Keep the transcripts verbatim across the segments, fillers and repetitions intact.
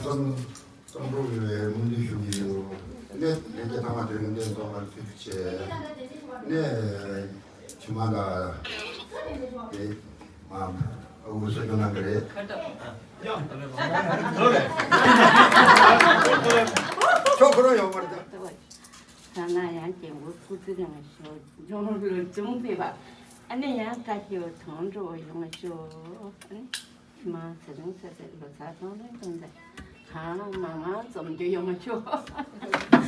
རྩོམ་རྩོམ་སྒྲུང་ཡོད་པའི་སྨོན་འདུན་ཞུ་གི་ཡོད། ནས་ལས་ཀྱི་ཐ་མ་དེ་རིང་ནས་འཛོམས་པར་ཐུགས་རྗེ་ཆེ། ནས་ཕྱི་མ་ལ་དེ་མ་ཨ་ཁུ་གསོ་སྐྱོང་གནང་གི་རེད། ཁྱོད་ཁོ་རང་ཡོང་བར་ད། ད་ང་ཡང་སྐྱེ་བོ་སྐུ་ཚེ་རིང་ཤོག་ལྗོངས་ལུས་ལྗོངས་ཕེབས་པ། ཨ་ནི་ཡང་བཀའ་སྐྱིད་ཐང་འགྲོ་ཡོང་ཤོག་ཨ་ནི། མ་ཚེ་རིང་ཚེ་ཚེ་ལོ་ཚ་ཐང་རིང་ཐང་ཚེ། ཧ་མ་མ་འཛོམས་རྒྱུ་ཡོང་ཤོག་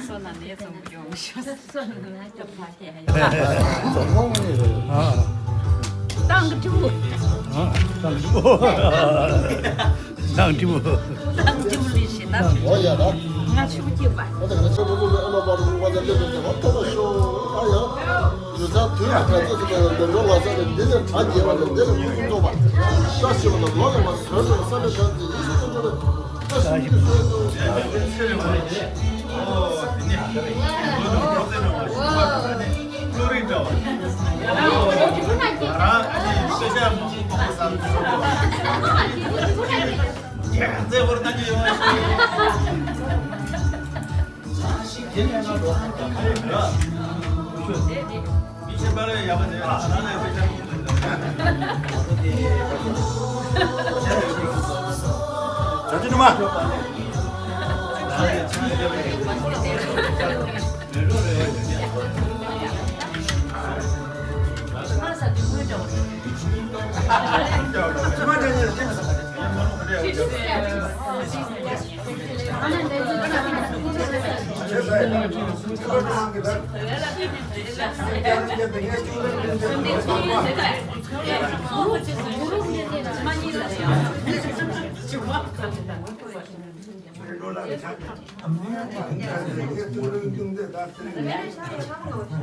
སོ་ན་ནས་འཛོམས་རྒྱུ་ཡོང་ཤོག་སོ་ན་ནས་ཀྱི་ཕ་སྐད་ཡོང་། ཏང་གི་ཀྲི་བུ། ཏང་ཀྲི་བུ། ཏང་ཀྲི་བུ་ལས་བྱེད་ན། ང་ཆུ་བོ་སྐྱེས་པ། ཡུལ་ས་དུས་ལ་བྲལ་ཚེ་ཟེར་བའི་འདོད་འགྲོ་ལ་ཟེར་བའི་འདི་ལས་གྲ་རྒྱས་པ་ལས་འདི་ལས་ཀུན་ཀུན་རྫོགས་པ། བཀྲ་ཤིས་པ་དང་ལོ་ཡོངས་ལ་དོན་དུ་བསམ་པའི་བྱང་ཚེ་ཡེ་ཤེས་ཀུན་འགྲོ་ལས།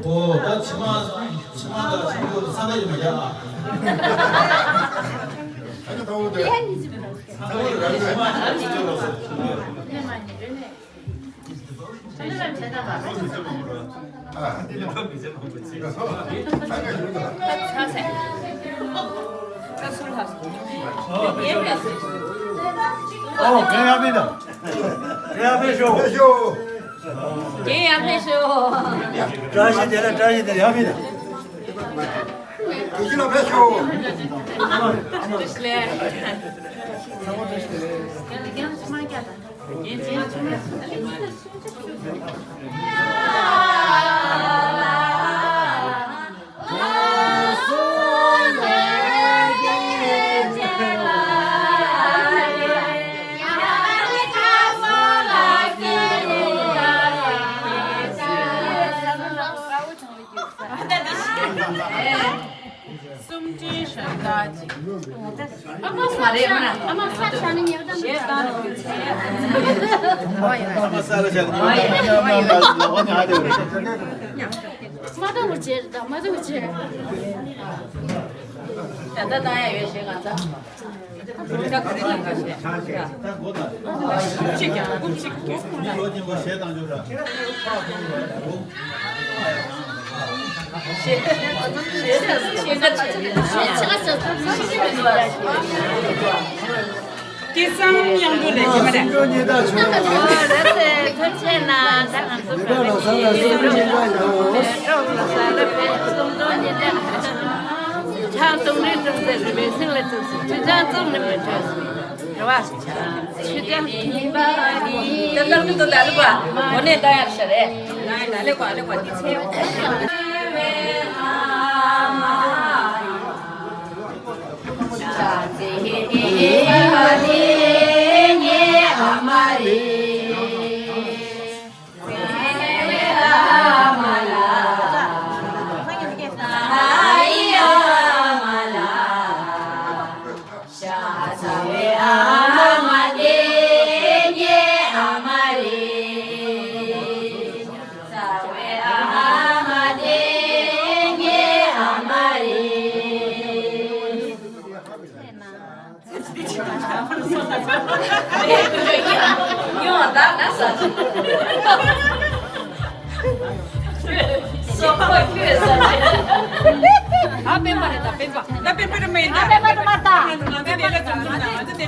ཨོ། ད་ཕྱི་མ་ཕྱི་མ་ད་ཕྱི་མ་ས་ད་ཡོད་མ་རེད་ཨ། ཨ་ནི་ད་འོ་དེ། ཨོ། རྒན་ཡར་ཕེབས་དང་། རྒན་ཡར་ཕེབས་ཤོག་ཕེབས་ཤོག་རྒན་ཡར་ཕེབས་ཤོག་བཀྲ་ཤིས་བདེ་ལེགས། བཀྲ་ཤིས་བདེ་ལེགས། ཡར་ཕེབས་དང་། དེ་བཞིན་ལ་ཕེབས་ཤོག་བཀྲ་ཤིས་བདེ་ལེགས། གསུམ་སྒྲིལ་གཞན་དག་ཅིག་ཨ་མ་ས་ཆ་ནི་ཉེ་བ་དང་ཞེས་དང་། ཨ་མ་ས་ལ་བཞག་ནས་ལོག་ནས་ཧ་ལས་རེད། མ་དང་བོ་བྱེད་དང་མ་དང་བོ་བྱེད། ད་ལྟ་བཏང་ཡ་ཡོད་ཞེས་ང་ཚ། སྐལ་བཟང་མཉམ་དུ་ལས་ཀྱི་མ་རེད། ཨོ་རེད་ཟེར། ཐུགས་རྗེ་གནང་། ད་ང་ཚོ་བོད་པའི་སྐད་ཡིག་ཡོད་རུང་ཡོད་རུང་ཟ་རེད་པས། ཚོང་དོན་ཉིན་ལས་ཆང་བཙོང་རིན་བཙོང་ཟེར་རེད་པས། སིང་ལ་བཙོང་ཟེར། ཆུ་ཆང་བཙོང་ནི་མི་འཕྲོད་ཟེར་རེད་བ། ཆུ་ཆང་ཡིན་པ་ནི། ད་ལྟར་མི་འདུག་ད་ལེགས་པ་འོ་ནས་ད་ཡར་ཤ་རེད། ད་ལེགས་པ་ལེགས་པ་འདི་ཚེ། ད་སྤེན་པ་རེད། ད་སྤེན་པ། ད་སྤེན་པ་རེད་མ་ཡིན་ད། ད་སྤེན་པ་རེད་མ་ད། ང་ཚོ་དེ་ལ་ཙམ་ཙམ་ན་ང་ཚོ་དེ།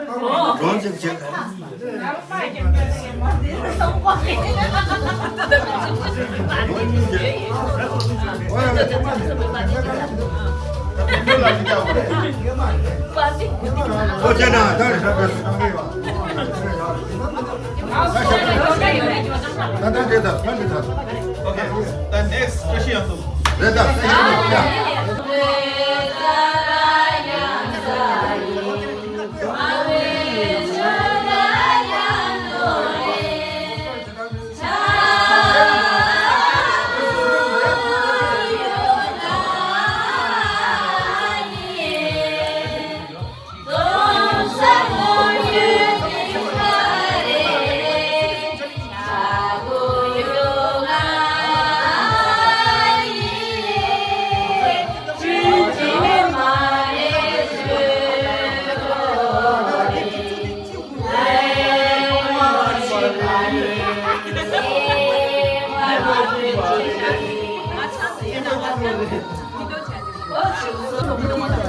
གྲོང་ཅིག་བྱེད། ཨོ་ཅེ་ན་ད་རེ་ད་རེ། ད་ད་དེ་ད་ད་དེ་ད། Okay, the next question. རེད་ད།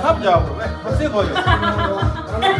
ཁབ་རྒྱག་དགོས་པས། ཁབ་སེ་གོ་ཡོད།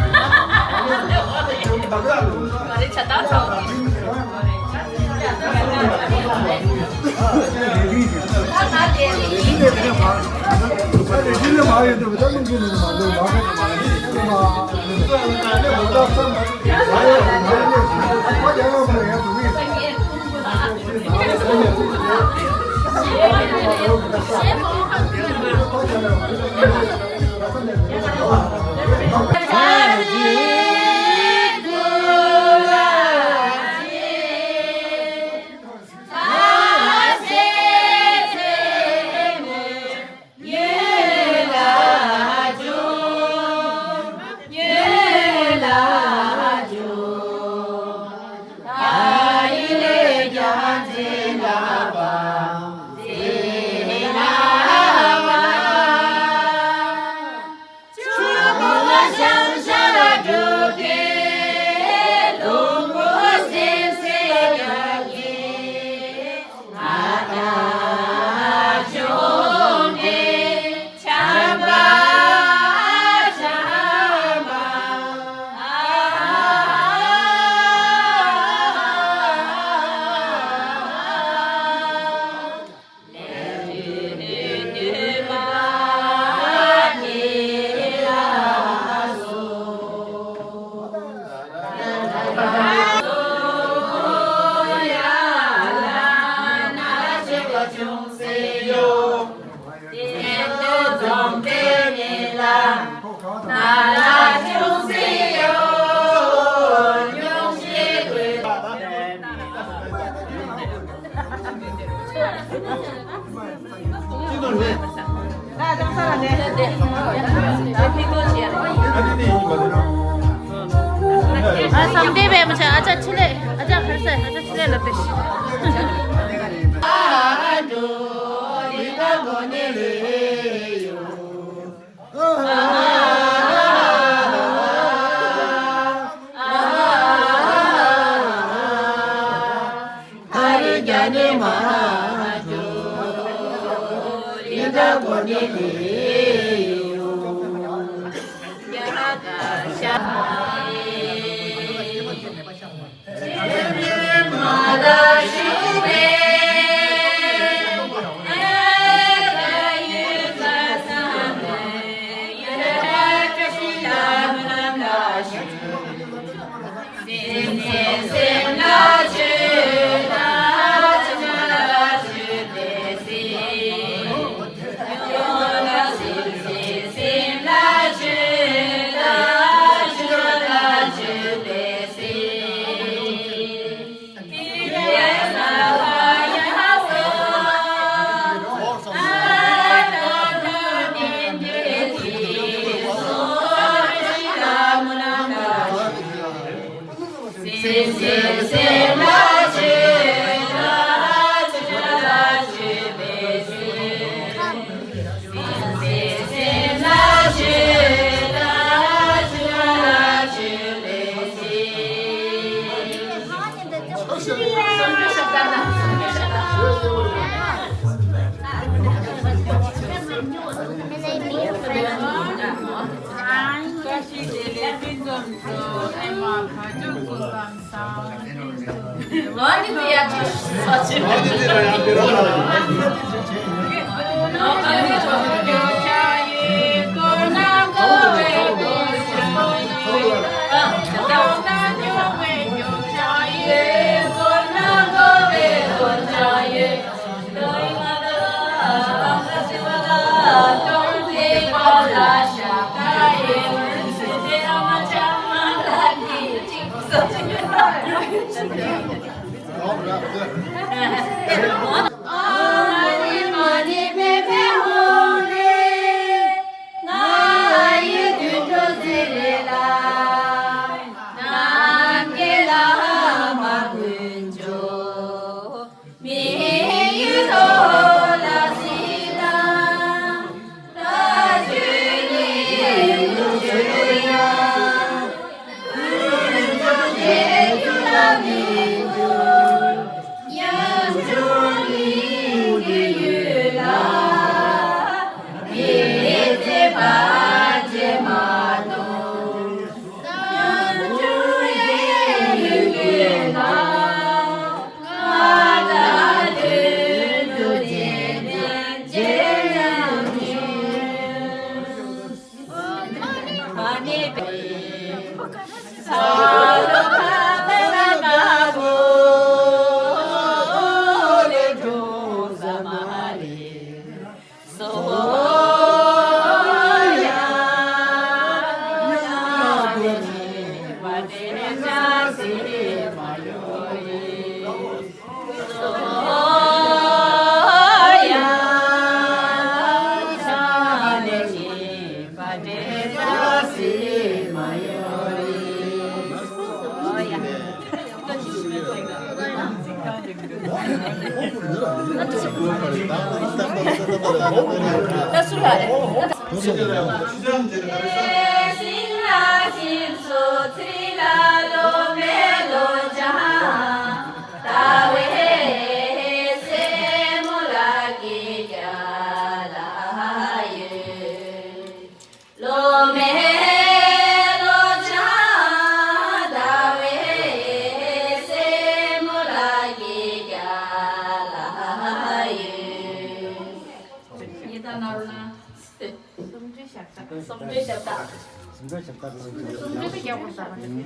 སུམ་ཅུ་ཞབས་བཏགས། སུམ་ཅུ་ཞབས་བཏགས། སུམ་ཅུ་ཞབས་བཏགས། སུམ་ཅུ་དེ་རྒྱག་དགོས་ས་རེད།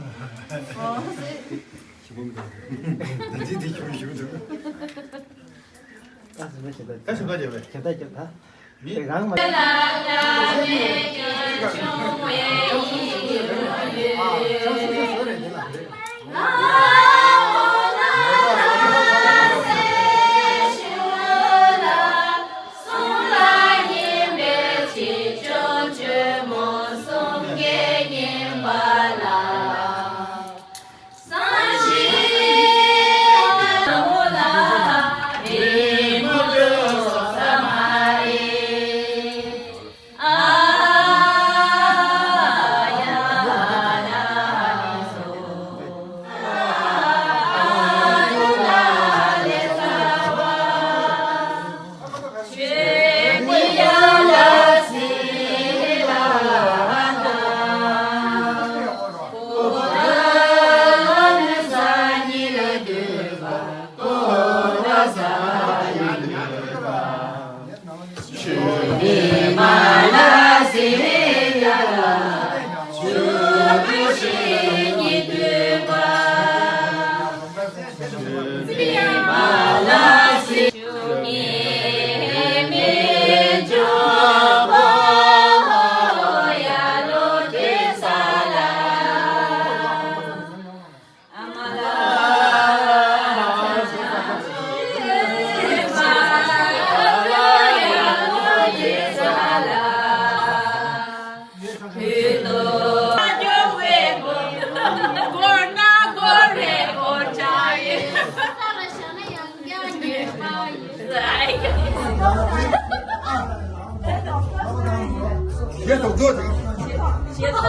ད་ཅི་དེ་ཞུ་ཞུ་འདུག་ད་སུམ་ཅུ་ཞབས་བཏགས། ད་ཞབས་བཏགས་བརྒྱབ་པས། ཞབས་བཏགས་བརྒྱབ་ད། མི་རང་མ། རྒྱལ་ཐོག་མཛོད་ཅིག་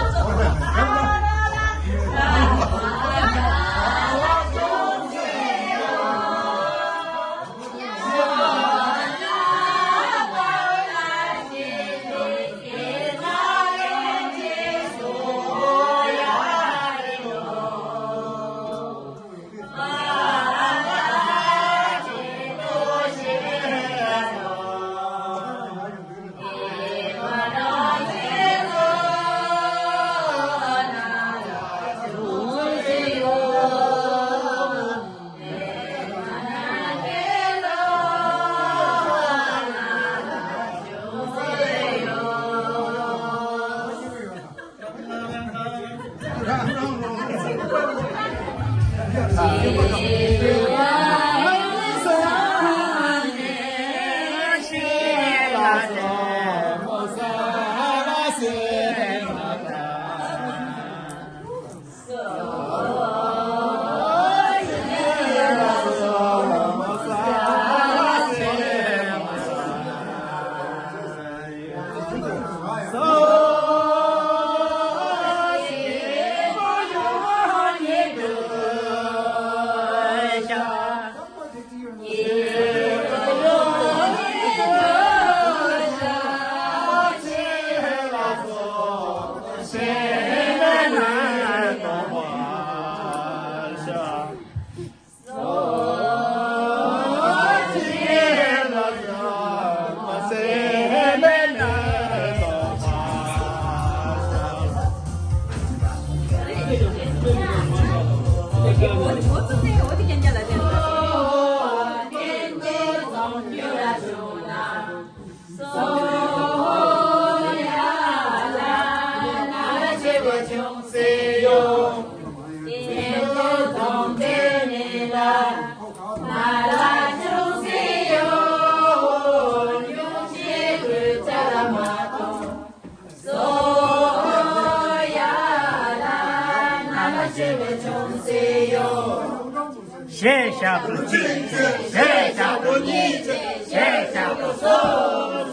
ཞེས་བྱ་བ་གཅིག་ཞེས་བྱ་བ་གཉིས་ཞེས་བྱ་བ་གསུམ།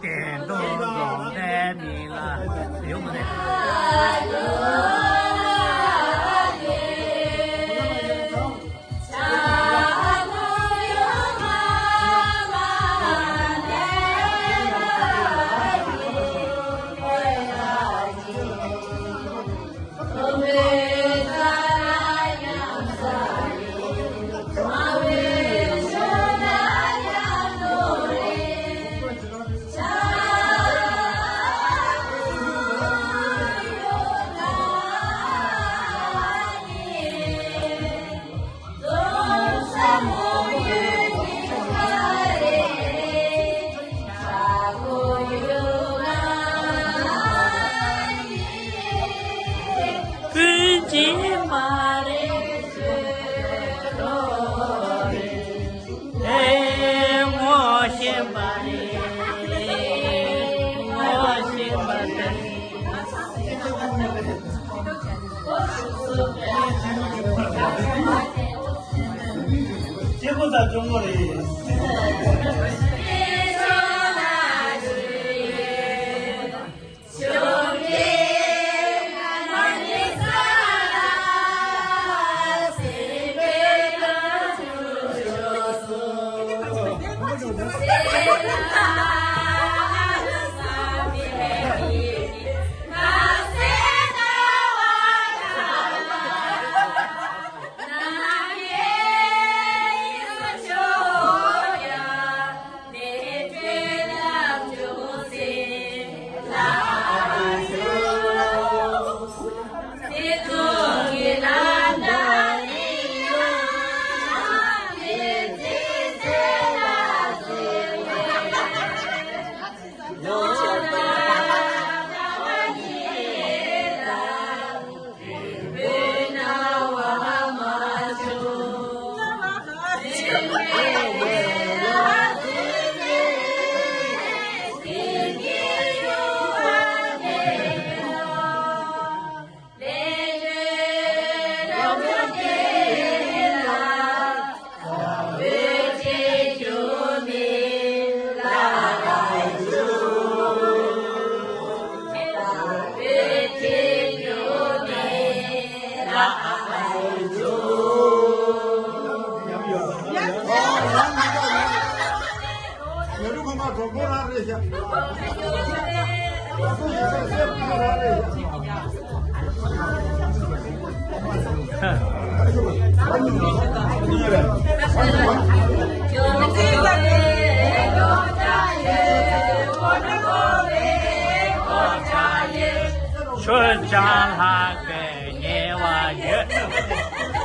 བསྟན་དུ་འཛོམས་པའི་མི་ལ་ཡོང་ནས། སྐྱེས་བུ་དང་གཅུང་མོ་རེད། ཆོས་ཀྱང་ལྷག་པའི་ཉེ་བ་ཡོད།